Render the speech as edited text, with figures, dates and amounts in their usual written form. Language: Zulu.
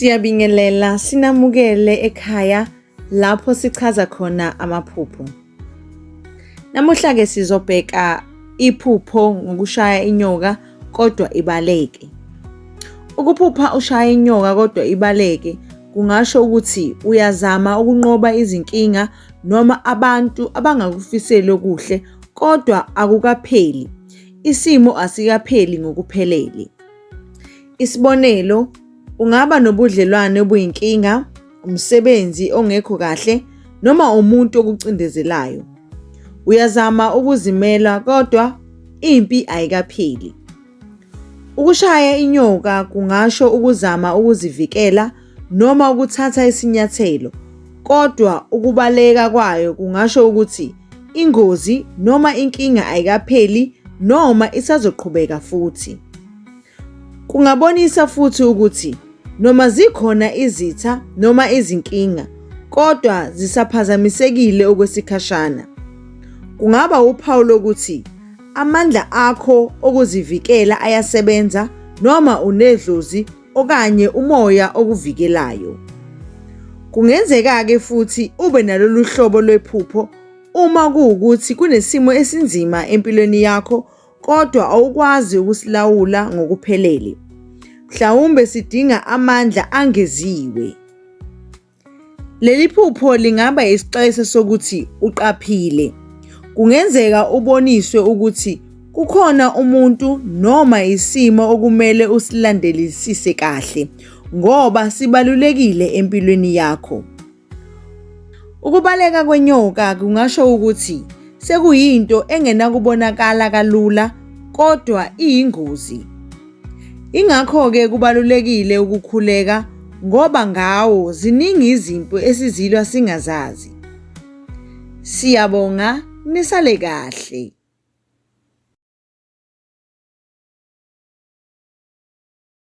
Siyabingelela sinamukele ekhaya lapho sichaza khona amaphupho. Namuhla-ke sizobheka iphupho ngokushaya inyoka kodwa ibaleke. Ukuphupha ushaya inyoka kodwa ibaleke kungasho ukuthi uyazama ukunqoba izinkinga noma abantu abangakufiseli okuhle kodwa akukapheli. Isimo asikapheli ngokuphelele. Isibonelo, ungaba nobudlelwane obuyinkinga, umsebenzi ongekho kahle noma umuntu okucindezelayo. Uyazama ukuzimela kodwa impi ayikapheli. Ukushaya inyoka kungasho ukuzama ukuzivikela noma ukuthatha isinyathelo, kodwa ukubaleka kwayo kungasho ukuthi ingozi noma inkinga ayikapheli noma isazoqhubeka futhi. Kungabonisa futhi ukuthi noma zikhona izitha noma izinkinga kodwa zisaphazamisekile okwesikhashana. Kungaba uphawu lokuthi amandla akho okuzivikela ayasebenza noma unedlozi okanye umoya okuvikelayo. Kungenzeka-ke futhi ube nalolu hlobo lwephupho uma kuwukuthi kunesimo esinzima empilweni yakho kodwa awukwazi ukusilawula ngokuphelele. Mhlawumbe sidinga amandla angeziwe. Leli phupho lingaba isixwayiso sokuthi uqaphile. Kungenzeka uboniswe ukuthi kukhona umuntu noma isimo okumele usilandelisise kahle ngoba sibalulekile empilweni yakho. Ukubaleka kwenyoka kungasho ukuthi sekuyinto engenakubonakala kalula kodwa iyingozi. Ingakho-ke kubalulekile ukukhuleka ngoba ngawo ziningi izimpi esizilwa singazazi. Siyabonga, nisale kahle.